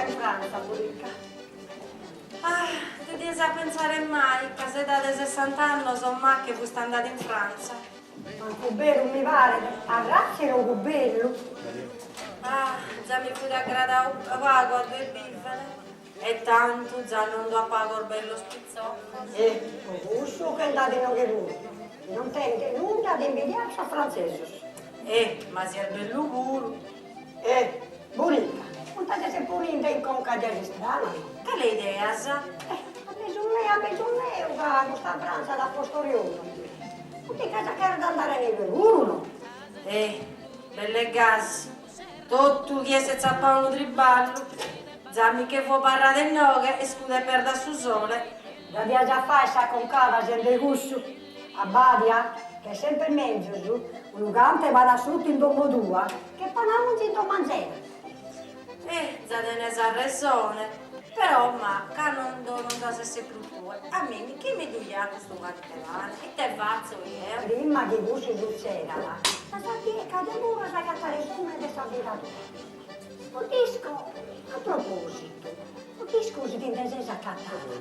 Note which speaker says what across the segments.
Speaker 1: in Frantza, Burica.
Speaker 2: Ah, ti dias a pensare mai ch'a s'edade 'e sessant'annos ma che fusti andada in Frantza.
Speaker 1: Mancu beru mi paret, arratzi 'e logu bellu.
Speaker 2: Ah, za mi fut agradau pagu a ddue bìvere. E tantu za non ddu at pagos bellos pitzoccos.
Speaker 1: E po cussu che nd'at inoghe puru, chi non tenent nudda de imbidiare sos frantzesos.
Speaker 2: E, ma si est bellu puru.
Speaker 1: E, Burica, non t'as poninde in conca ideas istranas?
Speaker 2: Cale ideas?
Speaker 1: Eh, a bisu meu, a bisu meu, ca custa Frantza t'at postu oriolu. Non ti ch'as a cherrer andare in igue puru, no?
Speaker 2: E, bell'e gasi. Totu chi esse tzapau unu triballu, za mi che fuo abarrada inoghe a iscuder perda a su sole.
Speaker 1: Dda dias a fai s'aconcada sende cussu, a badia, ch'est semper menzus unu cant'e pane assutu in domo tua che pan'aunzu in domo anzena.
Speaker 2: Eh, za tenes arresone, però ma ca non non ddu as esser prus tue, a mimi chie mi ddu jat custu cant'e pane, ite fatzo jeo?
Speaker 1: Prima chi cussu sutzedat, as a bier ca tue puru as a agatare su mere de sa vida tua. No dd'isco, a propositu, no dd'isco si ti nde ses acatada,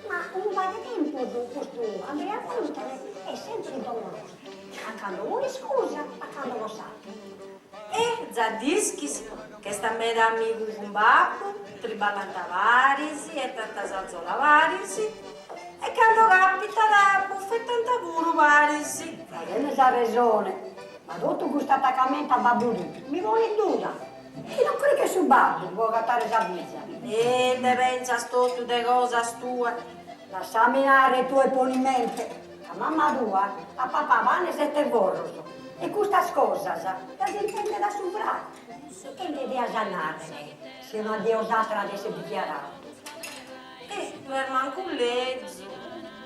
Speaker 1: ma unu pagu 'e tempus custu Andria Contene est semper in domo nostra, a cando un'iscusa, a cando po s'atera.
Speaker 2: E za dd'ischis ch'est a meda amigu cun babbu, triballant paris, 'etant s'arzola paris e cando capitat bufetant puru paris.
Speaker 1: Za tenes arresone, ma totu custu atacamentu a babbu tuu mi ponet duda, chi non crichet su babbu po agatare sa fiza.
Speaker 2: E nde pentzas totu de cosas tue.
Speaker 1: Lassami narrer tue poni mente, ca mamma tua at papau pane 'e sete forros e custas cosas ddas intendet a su fragu. Ite nde dias a narrer si una die o s'atra at esser dichiarau?
Speaker 2: Eh, no est mancu lezu.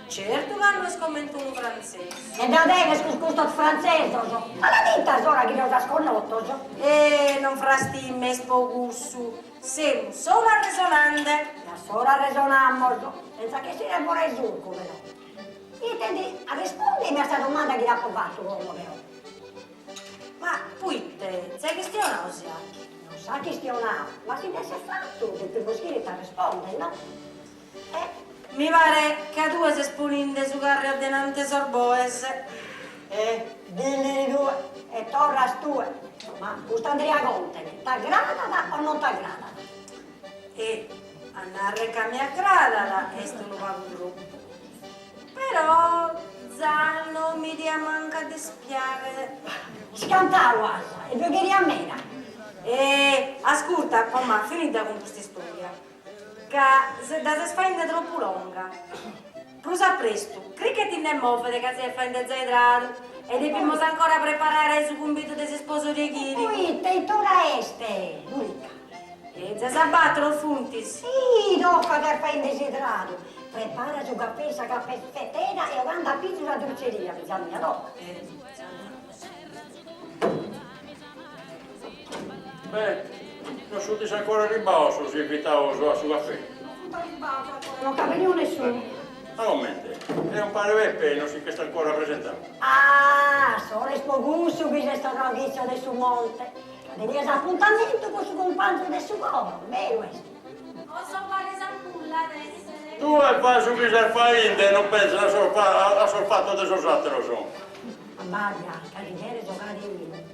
Speaker 2: Certu ca no est comente unu frantzesu.
Speaker 1: E dda tenes cun custos frantzesos? Maladita s'ora chi ddos as connotos!
Speaker 2: Eh, non frastimes po cussu. Semus solu arresonande.
Speaker 1: E a s'ora arresonamos, sentza ch'essire fora 'e surcu però. Ite ndi, arrespundimi a sa domanda chi t'apo fatu como però.
Speaker 2: Ma puite s'est chistionau si achi?
Speaker 1: Non s'at chistionau, ma si nd'est fatu, depimus ischire ite arresponde, no?
Speaker 2: Eh. Mi paret ca tue ses poninde su carru a denante sos boes.
Speaker 1: Eh, dilliri tue e torras tue. Ma custu Andria Contene t'agradat o non t'agradat?
Speaker 2: E a narrer ca mi agradat est unu pagu tropu. Però za non mi diat mancu a dispiaghere.
Speaker 1: Iscantau as, e ddu cheriat meda.
Speaker 2: E ascurta, comà, finida cun custa istoria, ca dda ses fainde tropu longa. Prus a prestu, crica 'e ti nde mòvere ca si est fainde zai tradu e depimus ancora preparare su cumbidu de s'isposoria 'e Chiricu.
Speaker 1: Poite, it'ora est, Burica?
Speaker 2: E zai sas batros funt.
Speaker 1: Sì, toca ca est faindesi tradu. Prepara su cafè in sa cafetera e 'ogande a pizu sa druceria, fiza mia, toca.
Speaker 3: Beh, non sunt ancora arribbados sos invitados a su cafè?
Speaker 1: Non sunt arribbados ancora, non ch'at beniu nessunu.
Speaker 3: Ma comente? E umpare Peppe non si ch'est ancora presentadu?
Speaker 1: Ah, s'ora est po cussu chi ses torradu chitzo de su monte, ca tenias apuntamentu cun su cumpanzu de su coro, beru est?
Speaker 2: O s'ompare s'ampulla at essere.
Speaker 3: Tue fai su chi ses fainde e non penses a sos a sos fatos de sos ateros.
Speaker 1: Abbàdia, ca si cheres 'ogare 'inu,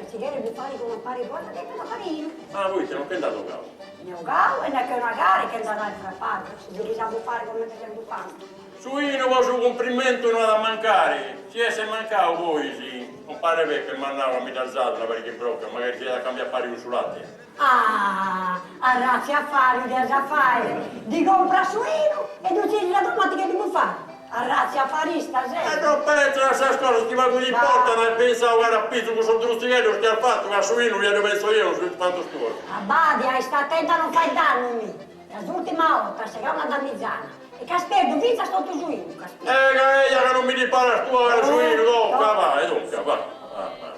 Speaker 1: si cheres bufare cun umpare tuo, as a deper 'ogare 'inu.
Speaker 3: Ah, poite non che nd'at 'ogadu?
Speaker 1: Ne 'ogadu e ne che una cara che nd'at aer fra pagu, si sighis a bufare comente ses bufande.
Speaker 3: Su 'inu po su cumprimentu no at a mancare, si esset mancadu pois, umpare Peppe m'at nadu ca mi nd'at zadu una pariga 'e brocas, magari si at a cambiare pari cun su late.
Speaker 1: Ah, arratzi afari dias a fàere, ddi compras su 'inu e ddu zirris a domo a ti che ddu bufare. Arratzi afarista ses.
Speaker 3: E non pentzas a sas cosas chi pagu ti importan e pensa a 'ogare a pizu cussos drutzigheddos chi as fatu, ca su 'inu ja ddu pentzo jeo, sos fatos tuos.
Speaker 1: Abbadia, ista atenta a non fai dannu, mi, ca s'urtima 'orta as segau una damizana e ch'as perdiu fintzas totu su 'inu, ch'as perdiu.
Speaker 3: E ca eja ca non mi nd'imparas tue a 'ogare su 'inu, toca, vai, toca, va, va, va, va, va.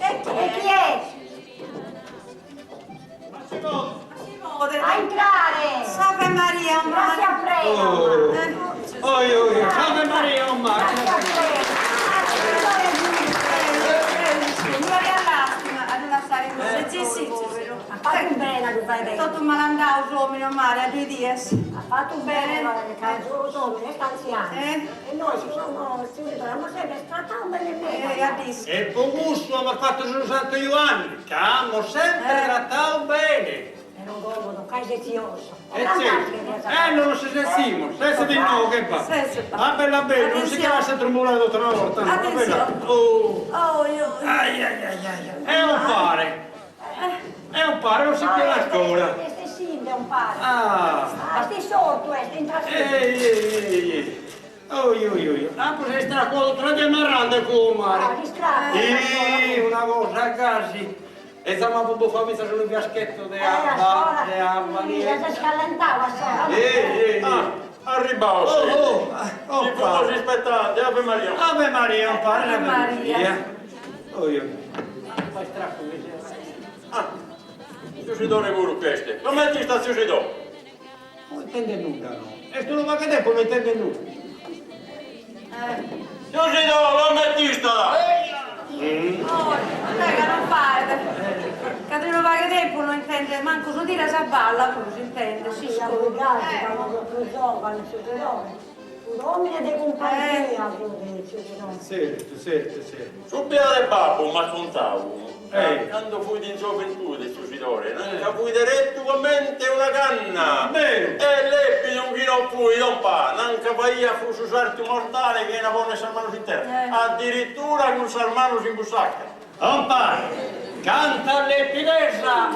Speaker 1: E chi est?
Speaker 2: A
Speaker 1: intrare!
Speaker 2: Salve Maria,
Speaker 1: Grassia prena!
Speaker 4: Oi oi, Ave Maria, o mare.
Speaker 2: Mi faghiat lastima a ddu lassare così solu, poveru.
Speaker 1: Ha fatu bene a ddu fai
Speaker 2: Totu malandau s'omine, o mare, a ddu 'idies.
Speaker 1: Ha fatu bene ca s'omine est antzianu e nois tziu Sidore amus sempre tratau bene meda.
Speaker 4: E po cussu amus fatu su Santu Juanni, ca amus sempre tratau bene.
Speaker 1: Però como tocai setzios.
Speaker 4: E tzertu, e non si setzimus, setzedi inoghe ba. A bellu a bellu, non si che lasset trumbulare totu una borta, no, a bellu a bellu. Oh. Ai ai ai ai ai. E umpare, e umpare, non si biet ancora.
Speaker 1: Est essinde umpare. Ah. Est issortu est, intrasinde.
Speaker 4: Ei ei ei ei. Oi oi oi. Apo s'istraccu totu una die marrande comare.
Speaker 1: Ah, s'istraccu.
Speaker 4: Ih, una cosa gasi. E za m'apo bufadu fintzas unu fiaschetto de abba, de abba
Speaker 1: niedda. Ti ses callentadu a s'ora.
Speaker 4: Ei ei ei.
Speaker 3: Ah, arribbados
Speaker 4: Oh oh, oh
Speaker 3: Ti fumus ispettande, Ave Maria.
Speaker 4: Ave Maria, umpare,
Speaker 2: Ave Maria.
Speaker 4: Oi oi. Ma istraccu mi seo.
Speaker 3: Ah, tziu Sidore puru ch'est. Comente istat tziu Sidò?
Speaker 4: No intendet nudda no. Est unu pagu 'e tempus no intendet nudda.
Speaker 3: Tziu Sidò, comente istat?
Speaker 2: Prega non faet, ca de unu pagu 'e tempus no intendet mancu su tiru 'e sa balla prus intendet,
Speaker 1: s'iscuru. Prus giovanu tziu Sidore, fut omine de cumpanzia fut tziu Sidore.
Speaker 4: Tzertu, tzertu, tzertu.
Speaker 3: Su biadu 'e babbu m'at contau ca cando fuit in zoventude tziu Sidore nanca fuit erettu comente una canna e lepidu chi non fuit, ompa, nanca faiat cussu sartu mortale chena ponner sas manos in terra, addirittura cun sas manos in bussacca.
Speaker 4: Ompa, canta lepidesa,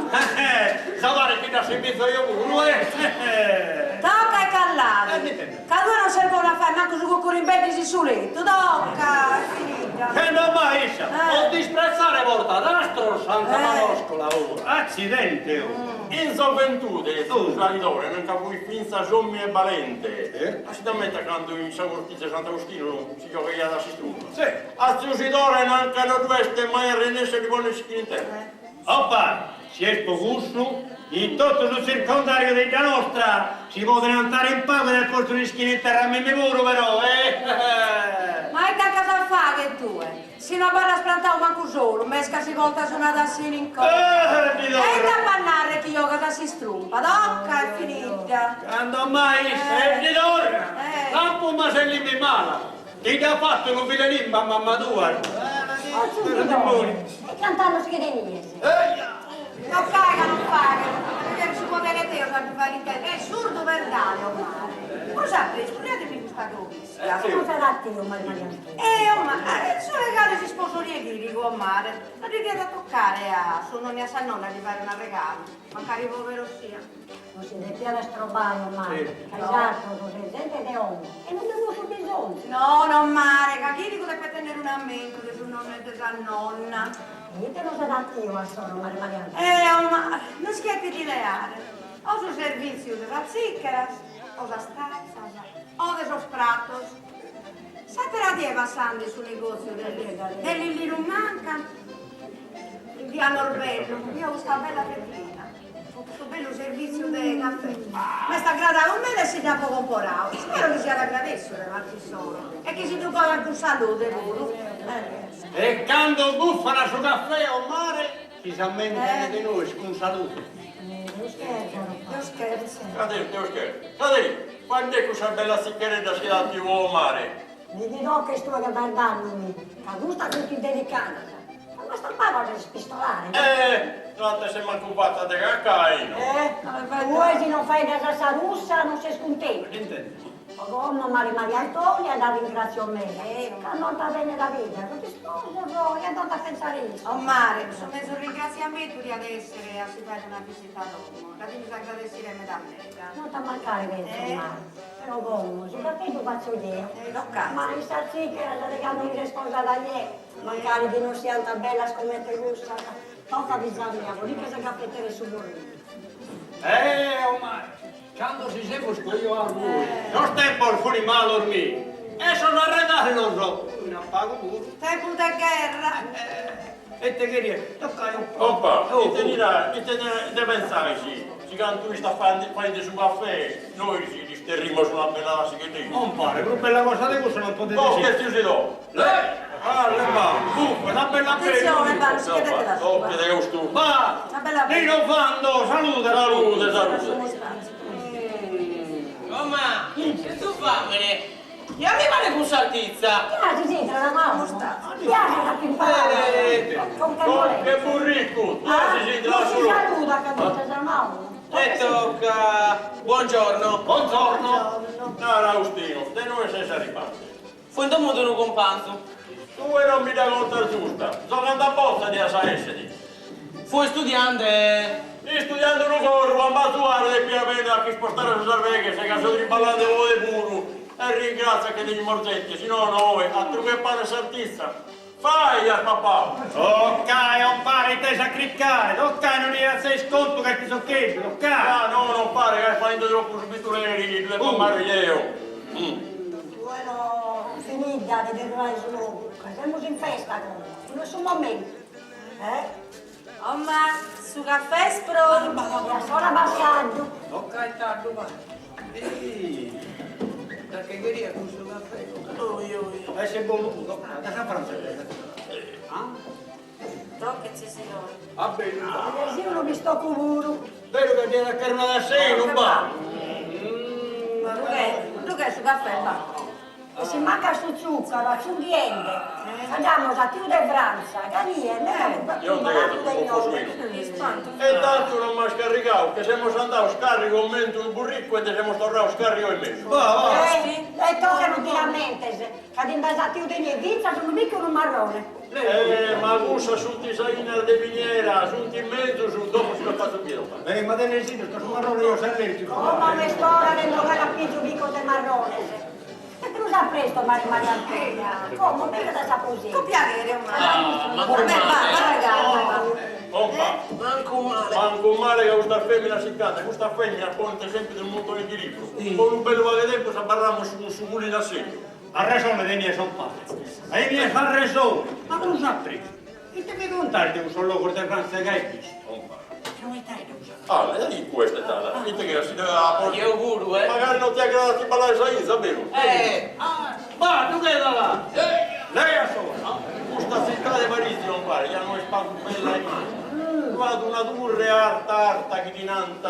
Speaker 4: za paret chi dd'assimbizzo eo puru, eh!
Speaker 2: Tocca e calladi, ca tue non ses bonu a fai mancu su cucurimbeddi in su lettu, tocca, est finida.
Speaker 4: E no mai issa, o disprezzare portat astros Santa Manoscola, oh, accidente, oh!
Speaker 3: In zoventude tziu Sidore nanca fuit fintzas omine balente, a si dd'ammentat cando in sa cortiza 'e Sant'Agostinu si giogaiat a s'istrumpa? A tziu Sidore nanca no ddu est mai arrennesciu a ddi ponni s'ischina in terra.
Speaker 4: Opa, si est po cussu, in totu su circondariu de 'idda nostra si poden antare in pagu de aer postu s'ischina in terra a mimmi puru però, eh!
Speaker 2: Ma ite nc'as a fagher tue, si no abarras prantau mancu solu, mesca si portas una tassina in conca?
Speaker 4: Eh,
Speaker 2: E ite apo a narrer chi giogas a s'istrumpa? Tocca, est finida.
Speaker 4: Cando mai issa est di torra, lampu ma ses limbi mala! Ti dd'at fatu unu filu 'e limba a mamma tua.
Speaker 1: O tziu Sidore, e cant'annos chi tenies?
Speaker 2: Toccai ca non faghet, ma cheret su podere 'e Deus a ddu fagher intendere, est surdu verdade, o mare. Prus a prestu, leademi custa crobischia.
Speaker 1: Non s'at atiu, Maria Maria Antonia.
Speaker 2: Eh, o ma, su regalu 'e s'isposoriu 'e Chirigu, o mare. Non ddi diat a toccare a su nonnu e a sa nonna a ddi fagher un'arregalu, mancari poveros siant.
Speaker 1: Non si depiat istrobbare, o mare, ca is atros seis zente de 'omo e non de cussu bisonzu.
Speaker 2: No, no, mare, ca Chirigu depet tenner un'ammentu de su nonnu e de sa nonna.
Speaker 1: E ite nos at 'atiu a soro, Maria Maria Antonia?
Speaker 2: Eh, o mare, no ischia ite ddi leare, o su servìtziu de sas tzìcheras, o sas tatzas, o de sos pratos. S'àtera die passande in su negòtziu de Lillinu Manca, in via Norbello, bio custa bella vetrina. Cun custu bellu servìtziu de cafè. M'est agradau meda e si dd'apo comporau. Ispero chi siat agradèssiu de parti issoro e chi si ddu godant cun salude puru.
Speaker 4: E cando bufan su cafè o mare chi s'ammentent de nois cun salude.
Speaker 1: Deus cherzat.
Speaker 2: Deus cherzat.
Speaker 3: Caderi, Deus cherzat. Caderi, faende cussas bellas tzichereddas chi at 'atiu o mare.
Speaker 1: Mi ti toches tue che fais dannu mi, ca custas funt delicadas. Ma bastat pagu a ddas ispistolare, no?
Speaker 3: Eh, no ant esser mancu fatas de cacainu.
Speaker 1: Eh, tue si non faeddas a sa russa non ses cuntentu. Po como Mari Maria Antonia dda ringratzio meda, ca non t'at bene da vida, sos isposos ja nd'ant a pensare issos.
Speaker 2: O mare, su mezus ringratziamentu diat essere a si fagher una visita a domo, dda dimus agradessire meda meda.
Speaker 1: Non t'at mancare penso, mare. Però como su cafè ddu fatzo jeo, ma is sas tzìcheras de cando mi seo sposada jeo, Mancari chi non siant bellas comente cussas, toca fiza mia, poniche sa cafetera in su forreddu.
Speaker 4: Eh, o mare, cando si semus cojuaos nois, sos tempos funi malos mi, e sos arregalos fuin a pagu puru.
Speaker 2: Tempus de gherra.
Speaker 4: E te cheria toccai un
Speaker 3: po'. Compa', ite ti naras, ite nde pentzais, si cantu istat faende su caffè, nois l'isterrimos una bella lassighedda?
Speaker 4: Compare, prus bella cosa de cussa non podet
Speaker 3: esser. Che tziu Sidò.
Speaker 4: Le! Alle ba! Buffa, una bella bella!
Speaker 2: Attenzione, ba, si che dette la sua.
Speaker 3: Tocca de custu.
Speaker 4: Ba!
Speaker 2: Una bella bella.
Speaker 4: Nino Fando, salude!
Speaker 3: Salude, salude.
Speaker 5: Comà, su fàmene, Ja mi paret cun sartitza!
Speaker 1: Piasi s'intrat a manu. Piasi s'at imparadu.
Speaker 3: Che burricu! Piasi s'intrat a su
Speaker 1: logu. Non si saludat cando ses a manu.
Speaker 5: E tocca. Buongiorno.
Speaker 4: Buongiorno.
Speaker 3: Nara Austinu, de inue ses arribande?
Speaker 5: Fui in domo de unu cumpanzu.
Speaker 3: Tue non mi dda contas giusta. Zogande a botza dias a essere.
Speaker 5: Fui istudiande.
Speaker 3: Istudiande unu corru, a m'azuare depia bennere a ch'ispostare sas arveghes ca so triballande oe puru e ringrazia che tenimos zente, si nono oe atru che pane e sartitza. Fai as papau!
Speaker 4: Toccai, ompare, ite as a criccare, toccai, non li fatzeis contu ca est pitzoccheddu, toccai!
Speaker 3: Ah no, non pare ca est faende troppu su bituleri, ddu depo amarre jeo.
Speaker 1: Tue no finidda de dirulare su logu, ca semus in festa como, no est su momentu. Eh?
Speaker 2: O ma', su caffè est prontu.
Speaker 1: E a s'ora passadu.
Speaker 4: Toccai tardu va. Da che cheria custu caffè.
Speaker 5: Oi oi.
Speaker 4: Est bonu puru, toccai, da sa frantzesa. Ah?
Speaker 2: Tocca tziu Sidore.
Speaker 4: A bellu.
Speaker 1: E si unu pistoccu puru.
Speaker 4: Beru ca diat a cherrer una tassinu, ba.
Speaker 2: Ddu ch'est su caffè, ba.
Speaker 1: E si mancat su tzuccaru aciunghiende, andamus a tiu de Frantza, ca nie meda prus baratu de inoghe.
Speaker 3: E tantu non m'as carrigau, che semos andaos carrigu comente unu burriccu e nde semos torraos carrigos e mesu.
Speaker 1: E tocca non ti lamentes, ca ti nd'as atiu de nie fintzas unu picculu marrone.
Speaker 3: Eh, ma cussas sunt sainas de miniera, sunt mezus, dopo si los fatzo bider.
Speaker 4: Eh, ma tenesiddos ca su marrone eo so allergicu.
Speaker 1: Como no est ora de nd'ogare a pizu picos de marrones. E prus a prestu, mari Maria Antonia, como pigat a s'aposentu.
Speaker 2: Con piaghere, ma. Mancu male.
Speaker 3: Compa',
Speaker 5: Mancu male.
Speaker 3: Mancu male ca custas feminas si nch'ant, custas feminas ponent sempri unu muntone de libros. Po unu bellu pagu 'e tempus abarramus cun su culu in assentu.
Speaker 4: Arresone tenies compare. Tenies arresone. Ma prus a prestu, ite mi contais de cussos logos de Frantza chi ais bistu?
Speaker 3: Ah, e in cue est istada. Ite che si dda
Speaker 5: Jeo puru, eh.
Speaker 3: Magari non ti agradat a ballare sa 'inza, beru?
Speaker 5: Eh.
Speaker 4: Ah, ba, ddu ch'est là. Lei a sola.
Speaker 3: Custa tzitade de Parigi, compare, ja no est pagu bella e manna. Ddu at una turre arta arta chi ddi nant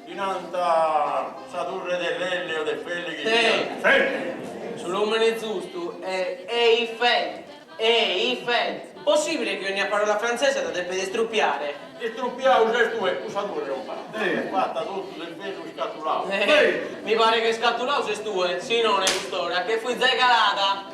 Speaker 3: ddi nant sa turre de Lelle o de Felle chi ddi nant.
Speaker 4: Felle.
Speaker 5: Su lumene zustu est Eiffel. Eiffel. Possibile chi ogna parola frantzesa dda depet istrupiare?
Speaker 3: Istrupiau ses tue, cussa turre, compare. Est fata totu de ferru iscatulau.
Speaker 5: Mi paret chi iscatulau ses tue, si none cust'ora che fuit zai calada.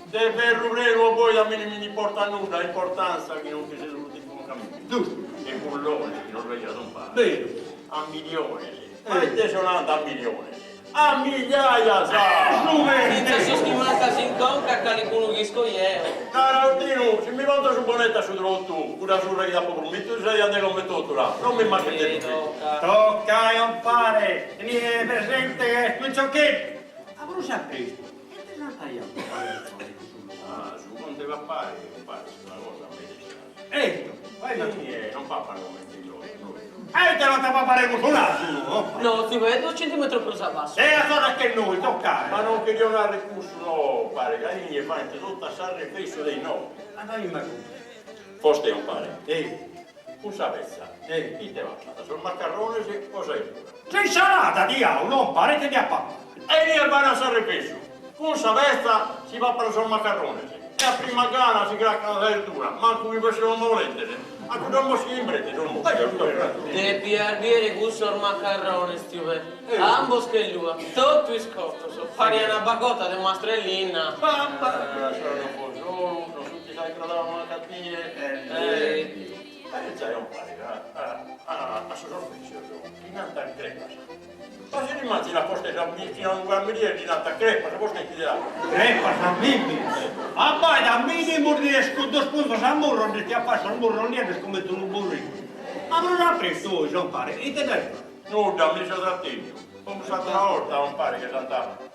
Speaker 3: De ferru prenu o boidu a mimi mi nd'importat nudda, importanza chi non ti ses unu tipu mancu a mimi.
Speaker 4: Giustu.
Speaker 3: E bullones chi nos beiat compare.
Speaker 4: Beru.
Speaker 3: A miliones. Ma ite so nande a miliones? A migliaias!
Speaker 5: Fintzas sos chi mancas in conca a calicunu chi isco jeo.
Speaker 3: Nara Austinu, si mi ponzo su bonetto a su trottu, cudda surra chi t'apo promìttidu siat de como e totu là, non mi manchet de rispettu.
Speaker 4: Toccai compare, tenie presente ca est piciocheddu. Ma prus a prestu, ite s'antaiat a fai in cussu logu?
Speaker 3: Ah, su conte pappai, compare, est una cosa meda istrana.
Speaker 4: Ecco, fai la tua.
Speaker 3: Inie non papan comente nois.
Speaker 4: E ite l'ant a papare cun su nasu, no?
Speaker 5: No, tziu Pe', duos centimetros prus a bassu.
Speaker 4: E a s'ora che nois, toccai.
Speaker 3: Ma non cherio narrer cussu, no, pare ca inie faent totu a s'arrefessu de inoghe.
Speaker 4: Ma faimma cussu.
Speaker 3: Vostè, compare.
Speaker 4: Ei.
Speaker 3: Cun sa petza.
Speaker 4: Ei.
Speaker 3: Ite papat, sos macarrones o sa 'erdura?
Speaker 4: S'insalada, diaulu, compare, ite dia papare?
Speaker 3: E inie faent a s'arrefessu. Cun sa petza si papan sos macarrones e a prima gana si craccan sa 'erdura, mancu chi fessemus molentes, a cuddos moschios in brente sos moschios.
Speaker 5: Depias biere cussos macarrones, tiu Pe', ambos che lua, totu iscotos, parian una bacota de mastru 'e linna.
Speaker 3: Eh, solu non fo solu, non sunt chi s'agradau mancu a tie. Eh, giai compare ca a sos officios ddi nant crepas. Ma si l'immagina vostè sa chi a unu camerieri ddi nant crepas, vostè ite dat?
Speaker 4: Crepas a mimi? Abbaida, a minimu ddi des cun duos punzos a murros ndi ti at fai sos murros nieddos comente unu burricu. Ma prus a prestu ois, compare, ite nd'ais fatu?
Speaker 3: Nudda, mi so trattenniu. Como s'atera 'orta, compare, che s'ant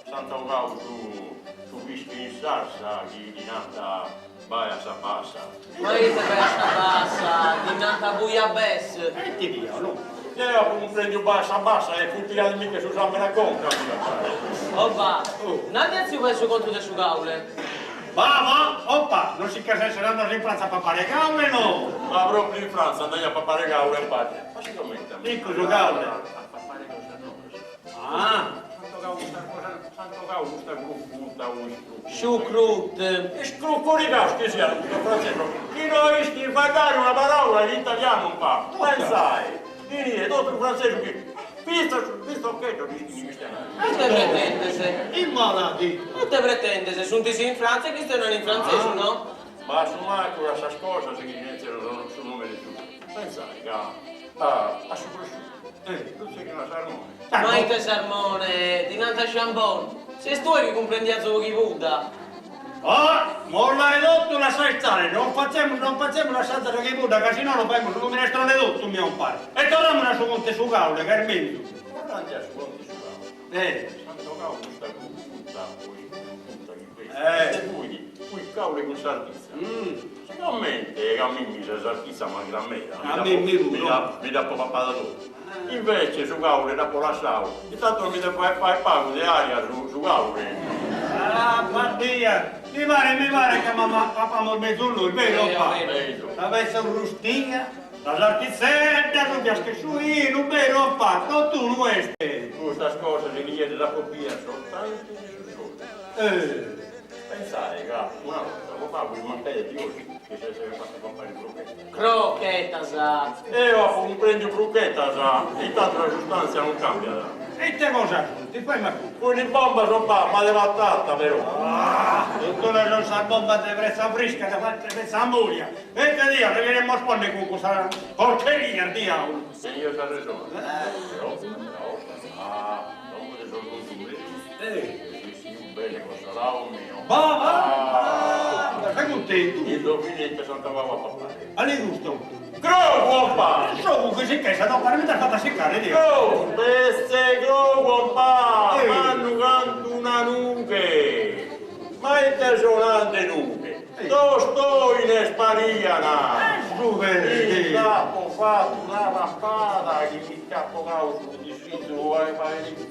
Speaker 3: s'ant 'ogau su su pische in sarsa chi ddi nant. Bae a sa bassa.
Speaker 5: Ma ite bae a sa bassa, ddi nant bouillabaisse.
Speaker 4: E ite diaulu.
Speaker 3: Deo apo cumprendiu bae a sa bassa e fut pigademiche su sambene a conca, mi
Speaker 5: ca. O ba', nadi a tziu Pe' su contu de su caule.
Speaker 4: Ba, ba, opa, non si che ses andados in Frantza a papare caule, no?
Speaker 3: Ma propriu in Frantza andaia a papare caule, umpare. Ma sigomente a
Speaker 4: Iccu su caule.
Speaker 3: A papare cosas noas.
Speaker 4: Ah.
Speaker 3: S'ant tocau custas cosas, s'ant tocau custa crucuta o iscrucuta.
Speaker 5: Choucroute.
Speaker 3: Iscrucurigaus chi siant custos frantzesos chi no ischint faeddare una paraula in italianu, umpa. Pensai, inie totu su frantzesu chi fintzas sos pitzocheddos ischint chistionare.
Speaker 5: Ite pretendes?
Speaker 4: Immaladitu.
Speaker 5: Ite pretendes? Sunt in Frantza e chistionan in frantzesu, no?
Speaker 3: Ma a su mancu a sas cosas chi nenzero su nùmene giustu. Pensai ca a su prosciutu lu tzerrian sarmone.
Speaker 5: Ma ite sarmone? Ddi nant jambon. Ses tue chi cumprendias su chibudda.
Speaker 4: Ah! Molla 'e totu lassai istare, non fatzemus non fatzemus a sa sa chibudda ca si nono faimus unu minestrone totu, mi compare. E torramus a su contu 'e su caule ca est menzus.
Speaker 3: Torrande a su contu 'e su caule.
Speaker 4: Eh.
Speaker 3: S'ant tocau custa cucutta o iscucutta chi fessit e fuit fuit caule cun sartitza. Sigomente ca a mimmi sa sartitza m'agradat meda, mi dd'apo papada totu. Invece su caule dd'apo lassau, intantu non mi depo fai pagu de aria su caule.
Speaker 4: Ah, Mattia, mi paret mi paret ca papamus mezus nois, beru o pa? Sa petza arrustia, sa sartitzedda, su fiascu 'e su 'inu, beru o pa? Totu unu est.
Speaker 3: Custas cosas chi ddas apo bias soltantu de su sole.
Speaker 4: Eh.
Speaker 3: Pensai ca una 'orta po pagu mi mancaiat diosu chi s'esseret fatu papare bruchetas.
Speaker 5: Crochetas!
Speaker 3: Eo apo cumprendiu bruchetas e intantu sa sustantzia non cambiat.
Speaker 4: E ite cosa sunt? Fai mi a cumprender.
Speaker 3: Fuint bombas o ba, ma de patata però.
Speaker 4: Ah! Totu sunt sas bombas de petza frisca, de petza molia. E ite diaulu si cherimus ponner cun custas porcherias, diaulu.
Speaker 3: Tenio sa resone. Però, una 'orta, a domo de sos Mundureddu. Est essiu bene consolau mio.
Speaker 4: Ba ba ba sei cuntentu?
Speaker 3: Indovina ite s'ant fatu a papare.
Speaker 4: A li gusto?
Speaker 3: Grogu, ompà!
Speaker 4: S'ogu chi si ch'est, no paret mi t'as fatu a siccare, dio.
Speaker 3: Grogu, petze grogu, ompà! Mannu cantu una nughe! Ma ite so nande nughe? Tostoines pariana!
Speaker 4: Su verde!
Speaker 3: Nd'apo fatu una papada chi mi ch'at bogau su disizu 'e fàghere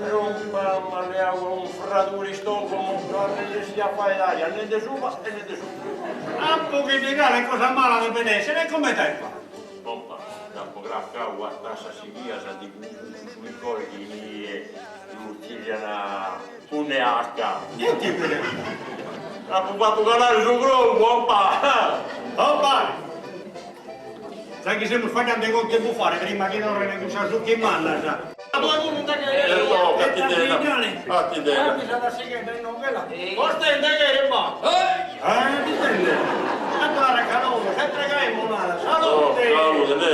Speaker 3: Rumba m'at leau unu fradure istogomo, no arrennessia a faedare nen de suba e nen de subra.
Speaker 4: Apo chi ti cale cosa mala depet essere e comente as fatu?
Speaker 3: Pompa, nd'apo cracau a tassas sighias de cussu licore chi inie lu tzerrian cun acca.
Speaker 4: Ite bene.
Speaker 3: Apo fatu calare su grogu, pompa!
Speaker 4: Pompa! Sa chi semus faeddende 'e contu 'e bufare prima chi torren cussas ucchi mannas.
Speaker 3: A tue puru nde cheres? E tocca, ti dena, a ti dena.
Speaker 4: Mi sa tassighedda inoghe la. Vostè nde cheret ba? Eh, ti tende. Tantu narat ca nono, sempre ca emmo narat. Salute!
Speaker 3: Salute, le.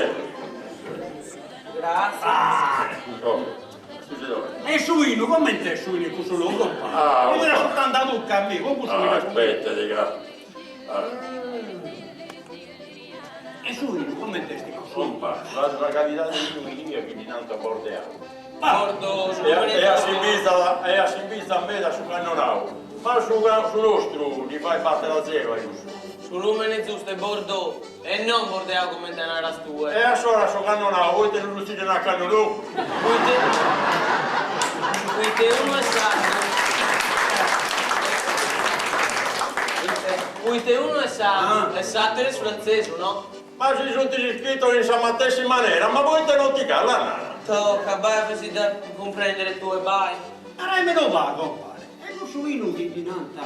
Speaker 5: Gràtzias.
Speaker 4: E su 'inu, comente est su 'inu in cussu logu, compa? Mi fiat asciuttende a bucca a mie, cun cussu 'inu.
Speaker 3: Aspetta, ca.
Speaker 4: E su 'inu comente est cussu?
Speaker 3: Compa, b'at una calidade de 'inu inie chi ddi nant Bordeau.
Speaker 5: Bordo, su
Speaker 3: E assimbizat e assimbizat meda a su cannonau, ma su su nostru ddi fait batter a zero a cussu.
Speaker 5: Su lumene giustu est Bordeaux e non Bordeau comente naras tue.
Speaker 3: E assora su cannonau poite non lu tzerrian a cannonau?
Speaker 5: Poite poite unu est sardu. Poite unu est sardu e s'àteru est frantzesu, no?
Speaker 3: Ma si sunt iscritos in sa matessi manera, ma poite non ti callan?
Speaker 5: Toca, bai a si dda cumprèndere tue, bai.
Speaker 4: Narami unu pagu, compare, e cussu 'inu chi ddi nant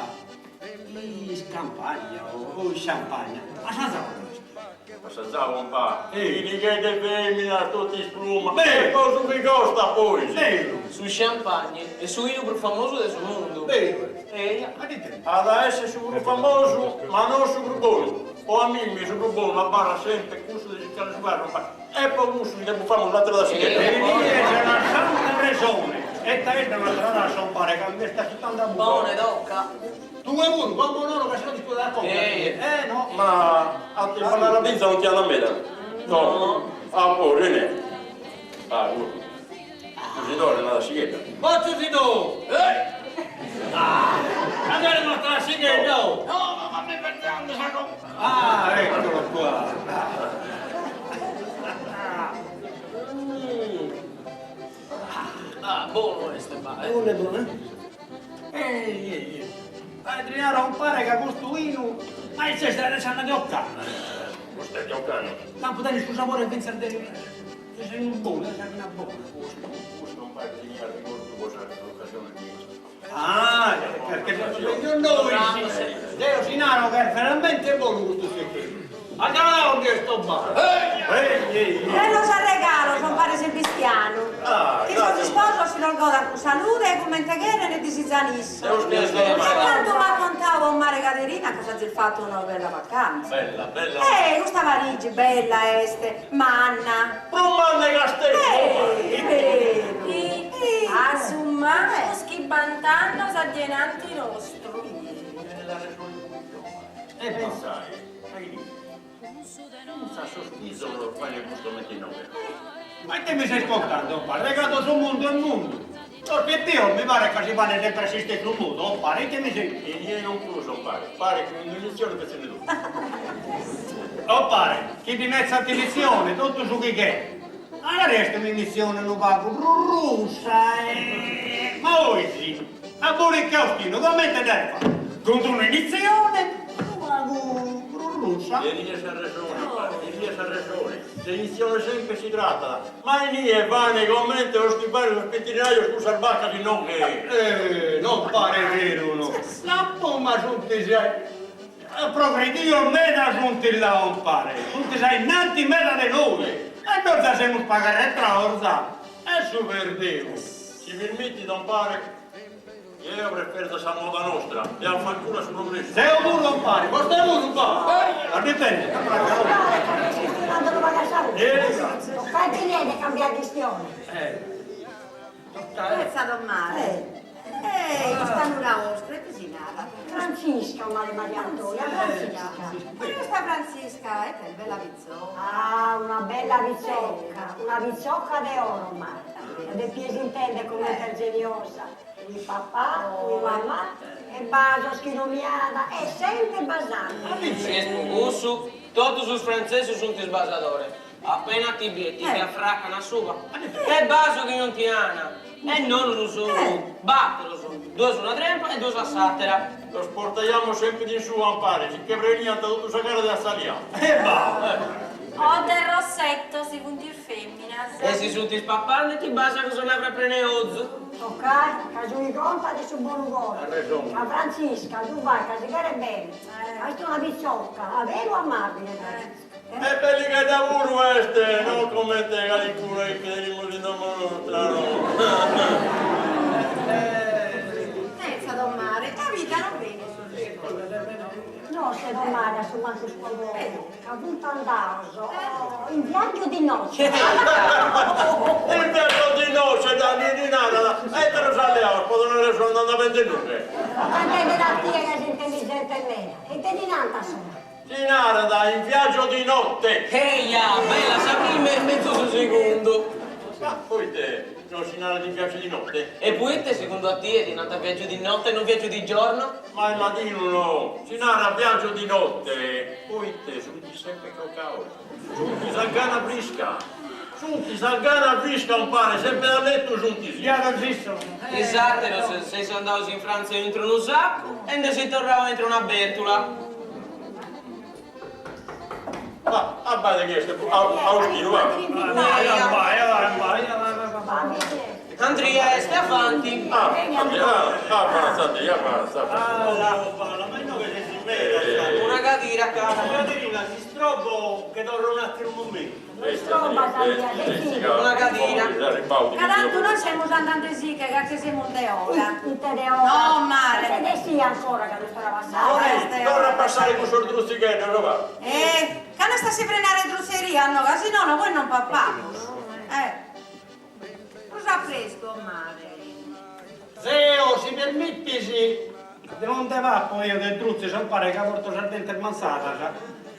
Speaker 4: iscampagna o isciampagna, assazau l'as?
Speaker 3: Assazau, compà, Pilighedda 'e femina, totu ispruma, e po su chi costat pois.
Speaker 4: Beru.
Speaker 5: Su champagne est su 'inu prus famosu de su mundu.
Speaker 4: Beru est.
Speaker 5: Eja.
Speaker 4: Ma ite?
Speaker 3: At a esser su prus famosu, ma non su prus bonu. Po a mimmi su prus bonu abarrat semper cussu de siccare su carru, compà, e po cussu si nde bufamus un'atera tassighedda.
Speaker 4: Tenies una santa resone. E ta est un'atera tassa, compare, ca mi est asciuttende a bucca.
Speaker 5: Bone, tocca.
Speaker 4: Tue puru, como nono ca si no t'iscudet a conca. Eh no.
Speaker 3: Ma a ti fai una pizza non ti andat meda? No. Ah, poi, René. Ah, puru. Su Sidore una tassighedda.
Speaker 4: Forza Sidò! Ah! Andare una tassighedda! No, ma fammi bere!
Speaker 6: imberriande sa conca.
Speaker 4: Ah, eccolo qua.
Speaker 5: Ah, bonu est, ba.
Speaker 4: Bonu, bonu, eh? Ehi, ehi, ehi. Ti naro compare ca custu 'inu, ma ite est de s'annu de ocannu?
Speaker 3: Custu est de ocannu.
Speaker 4: Tantu tenet su sabore fintzas de de s'inu bonu, de s'àghina bona.
Speaker 3: Custu, custu compare teniat rigordu po sas ocasiones mias.
Speaker 4: Ah, perché meglio nois. Deo si naro ca est veramente bonu custu zecchinu. Agradau ndi est o bar.
Speaker 2: Bellos arregalos, compare Sebistianu. Chi sos isposos si los godan cun salude e comente cheren e disizan issos. E cantu m'at contau comare Caderina ca s'azis fatu una bella vacanza.
Speaker 3: Bella, bella.
Speaker 2: Eh, custa Parigi bella est, manna.
Speaker 3: Prus manna 'e Casteddu,
Speaker 2: comare.
Speaker 7: A su mancus chimbant'annos a dienanti nostru.
Speaker 3: E pensai, Fintzas sos fizos los faghen custu comente inoghe.
Speaker 4: Ma ite mi ses contande, o pare cando su mundu est mundu? Sos pipios mi paret ca si faghen sempre a s'istessu modu, o pare, ite mi ses.
Speaker 3: Inie non prus, o pare, paret chi un'inizione petzi ne totu.
Speaker 4: O pare, chi bi metzant inizione totu su chi cheret. Magari est un'inizione unu pagu prus russa e. Ma ois, a Borica e Austinu comente dd'ais fatu? Cun d'una inizione unu pagu prus russa.
Speaker 3: Tenies arresone, pare, tenies arresone. De inizione sempre si tratat, ma inie fane comente sos chi fane sos pitzinajos cun sas bacas inoghe.
Speaker 4: Eh, non paret veru no. Lampu ma sunt Progredios meda sunt là compare, sunt a innanti meda de nois, e nois za semus pagu arretraos za, e su perdiu.
Speaker 3: Si permitit compare, jeo preferzo sa moda nostra e afanculo a su progressu.
Speaker 4: Zeo puru compare, vostè puru ba, a dipende.
Speaker 1: Compare, ca ses chistionande unu pagu a sa russa, non fait niente cambiare chistione.
Speaker 2: Etza domare. Eh, custa nura ostra, ite si narat?
Speaker 1: Frantzisca, comare Maria Antonia, Frantzisca.
Speaker 2: Ma custa Frantzisca, ite est bella pitzoca.
Speaker 1: Ah, una bella pitzoca, una pitzoca de oro, ma la depies intender comente est geniosa, cun papà, cun mamà, e basos chi non mi at, est sempre basande.
Speaker 5: Si est pro cussu, totu sos frantzesos sunt basadores. Appena ti bien ti che afracan a suba. E basu chi non ti ana. E non unu solu, batteros, duos una trempa e duos a s'attera.
Speaker 3: Los portaiamus sempre in su ampare, si che preniant totu sa cara de atzalia.
Speaker 4: E ba!
Speaker 7: O de rossetto si funt is femminas.
Speaker 5: E si sunt ispappande ti basan cun sa lavra prena 'e ozu.
Speaker 1: Toccai, ca su chi contat est su bonu coro. Ca Frantzisca su fait ca si cheret bene. Ca est una pitzoca aberu amabile, Frantzisca.
Speaker 3: E bellighedda puru est, non comente calicunu chi tenimus in domo nostra, no.
Speaker 2: Etza domare, e poita non benit su isposu.
Speaker 1: No, se domare a su mancus po como, ca funt andaos in viaggiu di nozze.
Speaker 3: In viaggiu di nozze, da si narat, e ite nos at leaos po donare su andamentu inoghe.
Speaker 1: Cantende a tie ca ses intelligente meda, ite ti nant a su.
Speaker 3: Si narat in viaggio di notte.
Speaker 5: Eja, bella sa prima e mezus su segundu.
Speaker 3: Ma poite non si narat in viaggio di notte?
Speaker 5: E poite segundu a tie ti nant viaggio di notte e non viaggio di giorno?
Speaker 3: Ma est ladinu no, si narat viaggio di notte poite sunt sempre crocaos, sunt sa gana frisca, sunt sa gana frisca umpare, sempre a lettu sunt.
Speaker 4: Biados issos.
Speaker 5: Is àteros seis andados in Frantza intro unu saccu e nde seis torrados intro una bèrtula.
Speaker 3: Va, abbàida chi est Austinu, va.
Speaker 5: Andria est avanti.
Speaker 3: Ah, avanza Andria, avanza.
Speaker 5: Una cadira, cara.
Speaker 4: Caterina, s'istrobo che torro un attimu momentu.
Speaker 5: Una cadira.
Speaker 2: Ca tantu nois semus andande siche ca che semus de ora.
Speaker 1: Ite de ora?
Speaker 2: No, mare.
Speaker 1: Ite de sia ancora ca no est ora passada.
Speaker 2: Ora est de ora.
Speaker 3: Torra a passare cussos drutzigheddos, va.
Speaker 2: Eh, cando est a si prenare drutzeria, no, ca si nono poi non papamus. Eh. Prus a prestu, o mare.
Speaker 4: Zeo, si permittis, non nde papo eo de drutzes, umpare ca porto sas dentes mantzadas,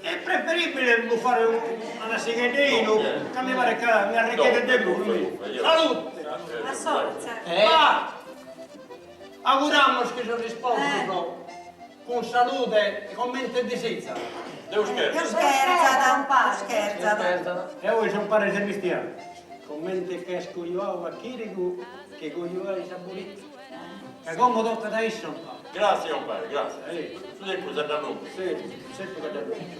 Speaker 4: est preferibile bufare una tassighedda 'e 'inu, ca mi paret ca mi arrichet de prus. Salute!
Speaker 2: A sorza.
Speaker 4: Va! Auguramus chi sos isposos. Cun salude e comente disizat.
Speaker 3: Deus cherzat.
Speaker 7: Deus cherzat, Deus cherzat.
Speaker 4: E oe compare Sebistianu, comente ch'est cojuau a Chirigu, che cojuais a Burica. Ca como tocat a issa, compare.
Speaker 3: Gràtzias, compare, gràtzias. Su tempus est lòmpiu.
Speaker 4: Si, su tempus est lòmpiu.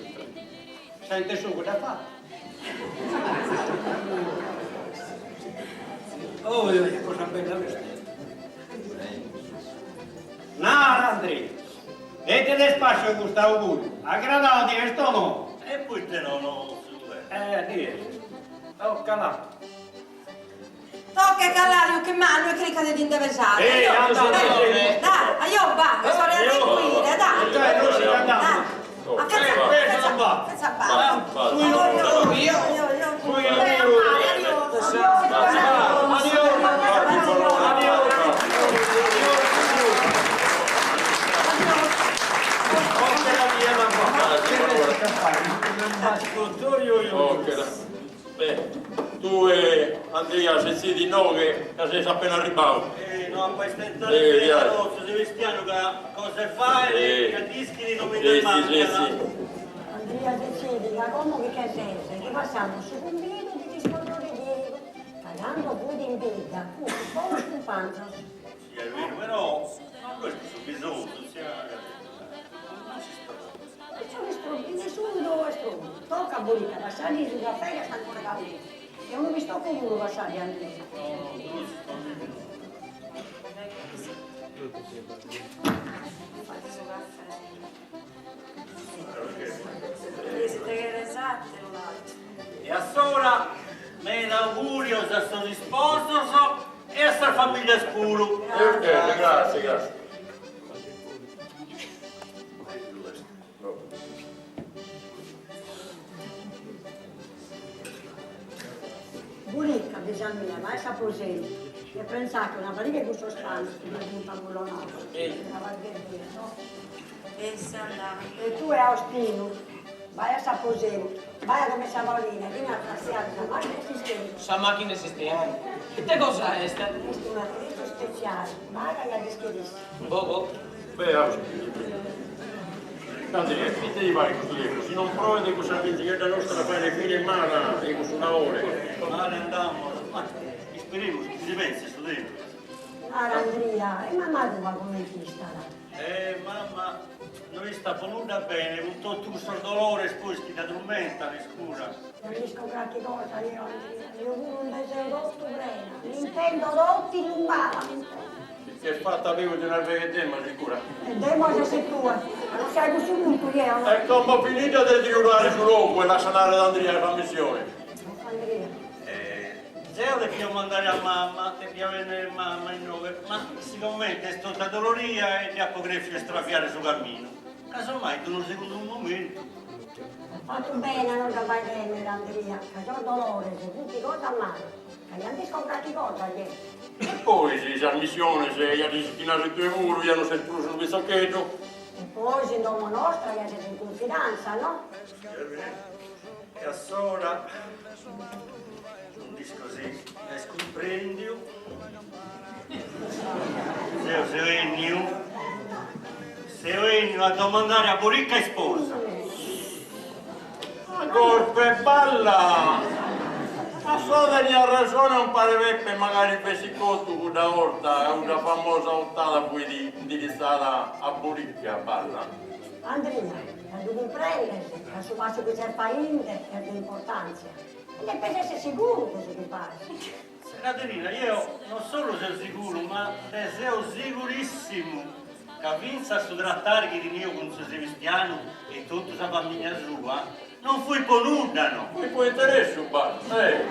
Speaker 4: Sente su chi dd'at fatu. Oi, oi, cosa bella custa. Nara, Andria, e ite t'est pàssiu custu augùriu? Agradau ti est o no?
Speaker 6: E poite no, no, su e.
Speaker 4: Eh, ti est. Tocca là.
Speaker 2: Tocca e caladi che mannu e crica de ti nde pesare.
Speaker 4: Ehi, anda, anda.
Speaker 2: Dai, ajò, va, che s'ora 'e recuire, dai.
Speaker 4: Dai, noi si andiamo.
Speaker 2: Fetza ba. Fetza ba.
Speaker 4: Io.
Speaker 3: Beh, tue Andria setzidi inoghe ca ses appena arribau.
Speaker 6: Eh, no apo a istentare meda no, tziu Sebastianu ca cosa 'e faere ca dd'ischit non mi nde mancat.
Speaker 1: Andria setzidi ca como chi che ses ti passamus su cumbidu de s'isposone Chirigu, ca cando fuit in bidda fuit bonos cumpanzos.
Speaker 6: Si est beru però non ddu est su bisonzu, tzia Caterina, non s'istrobet.
Speaker 1: Nesciunu ddu istrobbu. Tocca Burica, passadi su caffè ca est ancora callenti. E unu pistoccu puru passadi Andria.
Speaker 6: No, no, non si istrobet. E a s'ora meda augurios a sos isposos e a sas familias puru.
Speaker 3: Grazie, grazie.
Speaker 1: Burica, fìgia mia, bae a s'aposentu e prentzache una pariga 'e cussos pannos chi bi sunt ammullonados. Una pariga ebbia, no? E tue, Austinu, bae a s'aposentu, bae a domo 'e sa Paulina e ti narat si at sa màchina 'e s'istempu.
Speaker 5: Sa màchina 'e s'istempu? Ite cosa est?
Speaker 1: Est un'atretzu ispetziale, bae ca ja dd'ischit issa.
Speaker 5: Boh, boh.
Speaker 3: Beh, Austinu, Andria, ite ti paret custu tempus? Si non proet cussa binzighedda nostra faet fine mala 'e cussu laore.
Speaker 6: Male andamus, ma isperemus chi si penset su tempus.
Speaker 1: Nara Andria, e mama tua comente istat?
Speaker 6: Eh, mama no istat po nudda bene cun totu cussos dolores pois chi dda trumentan, iscura.
Speaker 1: Non isco carchi cosa jeo Andria, jeo puru nde seo totu prena, m'intendo totu illumbada, m'intendo.
Speaker 3: Si ch'est fata peus de un'arveghe dema, sicura.
Speaker 1: E demo ses tue, ma non sei cussu puntu jeo no.
Speaker 3: E como finida de triulare su logu e lassa narrer a Andria sa missione.
Speaker 1: Andria.
Speaker 6: Zeo depio mandare a mama, depia bennere mama inoghe, ma sigomente est tota doloria e dd'apo crèfiu istraviare su caminu, casomai in unu segundu momentu.
Speaker 1: As fatu bene a non dda fai bennere, Andria, ca sos dolores funt cosa mala. Ca ja nd'isco carchi cosa jeo.
Speaker 3: E pois sas missiones ja dd'ischis narrer tue puru, ja non ses prus unu pitzocheddu.
Speaker 1: E pois in domo nostra ja ses in cunfidanza, no?
Speaker 6: E a s'ora, non nd'isco si est cumprendiu, zeo seo 'enniu, seo 'enniu a domandare a Burica isposa.
Speaker 3: A corp'e balla! A s'ora teniat resone 'ompare Peppe magari fessit cotu cudda 'orta ca cudda famosa otada fuit indiritzada a Burica, balla.
Speaker 1: Andria, ja ddu cumprendes ca su passu chi ses fainde est de importantzia e depes esser siguru de su chi fais.
Speaker 6: Caterina, jeo non solu seo siguru, ma nde seo sigurissimu ca fintzas su trattare chi tenio cun tziu Sebistianu e totu sa familia sua non fuit po nudda, no.
Speaker 3: Fuit po interessu, balla, eh.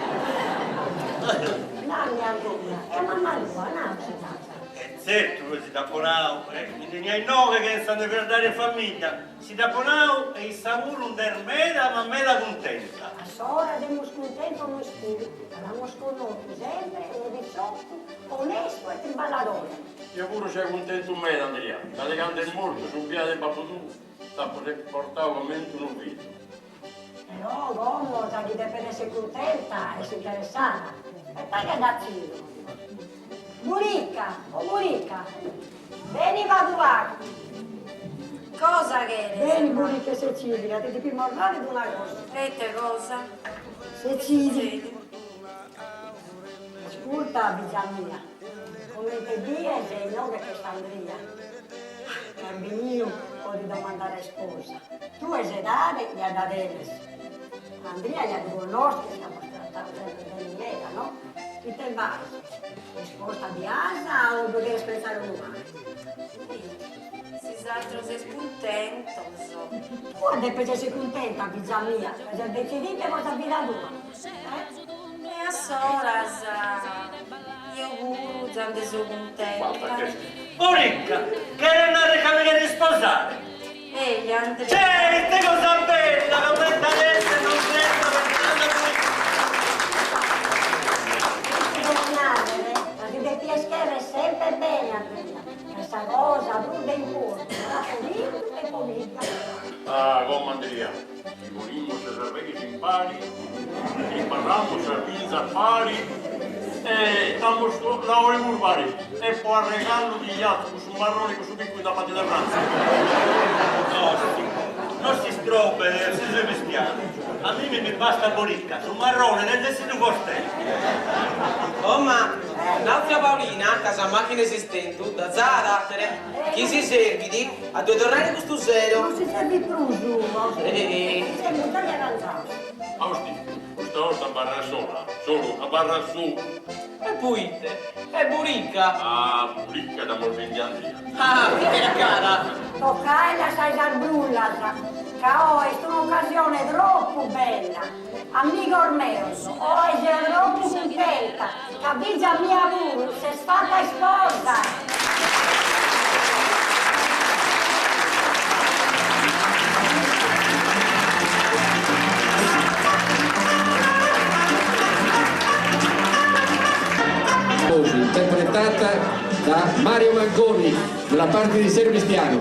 Speaker 1: Nami Andria, e a mamma tua, nau si dd'as.
Speaker 6: E tzertu chi si dd'apo nau, eh, mi tenia inoghe chentza nde faeddare in familia, si dd'apo nau e issa puru nd'est meda ma meda cuntenta.
Speaker 1: A s'ora semus cuntentos nois puru, ca l'amus connotu sempre unu pitzoccu onestu e triballadore.
Speaker 3: Jeo puru seo cuntentu meda, Andria, ca de cando est mortu su biadu 'e babbu tuu t'apo sempre portau comente unu fizu.
Speaker 1: Però como sa chi depet esser cuntenta est s'interessada e paga dd'atzidu. Burica, o Burica, beni pagu pagu.
Speaker 2: Cosa cheres?
Speaker 1: Beni Burica e setzidi, ca ti depimus narrer una cosa.
Speaker 2: E ite cosa?
Speaker 1: Setzidi. Ascurta, fiza mia, comente bies inoghe ch'est Andria, ca est beniu po ti domandare a isposa. Tue s'edade ja dda tenes. Andria ja ddu connosches ca amus tratadu sempre bene meda, no? Ite faghes? Risposta bi as o ddu cheres pensare unu pagu?
Speaker 7: Si is ateros seis cuntentos.
Speaker 1: Tue depes esser cuntenta, fiza mia, ca ses detzidinde po sa vida tua, eh?
Speaker 7: E assoras jeo puru già nde so cuntenta.
Speaker 6: Burica, cheret narrer ca mi cheres isposare?
Speaker 7: Eja, Andria.
Speaker 6: Cè, ite cosa bella, comente adesso non sento pensande a Burica.
Speaker 1: Ti devo narrer ca si depies cherrer sempre bene, Andria, ca est sa cosa prus de importu tra pobiddu e pobidda.
Speaker 3: Ah, como Andria. Si ponimus sas arveghes in pari, e imbarramus sas binzas pari, e 'ettamus laore puru pari, e po arregallu ti 'atto cussu marrone cun su piccu in da parte de Frantza.
Speaker 6: Nossi, no s'istrobbet, tziu Sebastianu, a mimi mi bastat Borica, su marrone tenzesilu vostè.
Speaker 5: Oh ma, nau tzia Paulina ca sa macchina 'e s'istentu dd'at zai a àtere, chi si serbit A ddu torrare custu sero.
Speaker 1: Non si serbit prus, Austinu. Semus giai arrangiados.
Speaker 3: Austi, custa 'orta abarras sola, solu, abarras solu.
Speaker 5: E poite? E Burica?
Speaker 3: Ah, Burica dd'amus bendia a Andria.
Speaker 5: Ah, fiat cara.
Speaker 1: Tocae lassai sas brullas, ca oe est un'ocasione tropu bella. Amigos meos, oe seo tropu cuntenta ca fìgia mia puru s'est fata isposa.
Speaker 8: Interpretata da Mario Manconi nella parte di Sebastiano.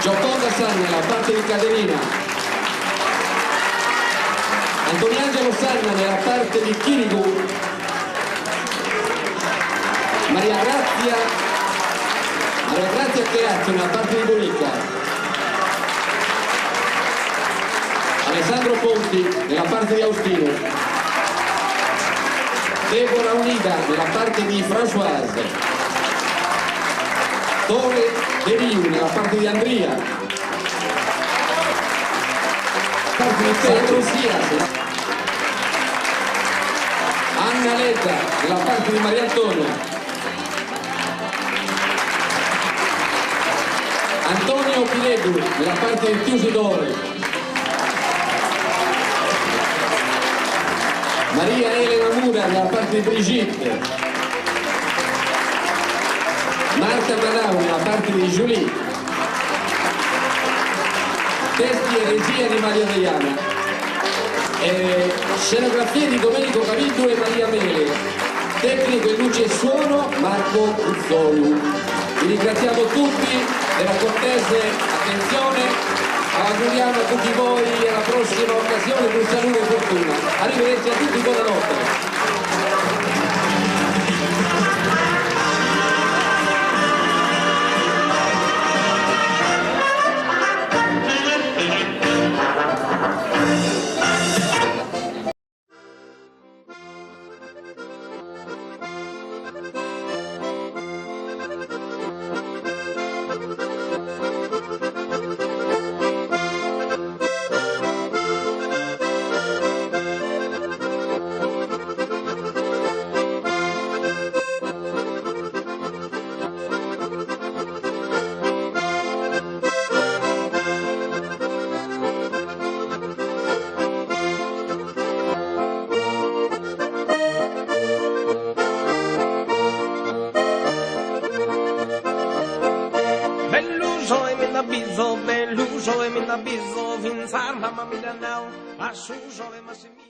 Speaker 8: Gioconda Sanna nella parte di Caterina. Antoniangelo Sanna nella parte di Chirigu. Maria Grazia Maria Grazia Cherazzo nella parte di Borica. Alessandro Ponti nella parte di Austino. Deborah Unida nella parte di Françoise. Tore Deriu nella parte di Andria. Parte di Pedro Sias. Anna Ledda nella parte di Maria Antonia. Antonio Piledu nella parte di Tiusidore. Maria Elena Mura nella parte di Brigitte. Marta Madau nella parte di Julie. Testi e regia di Maria Deiana. Eh, scenografie di Domenico Caviddu e Maria Mele. Tecnico in luce e suono Marco Uzzolu. Vi ringraziamo tutti della cortese attenzione. Auguriamo a tutti voi alla prossima occasione di un saluto e fortuna. Arrivederci a tutti, buonanotte.
Speaker 9: Bellu so e mi nd'abbizo, bellu so e mi nd'abbizo, fintzas mama mi dd'at nau, a su sole Massimiliano.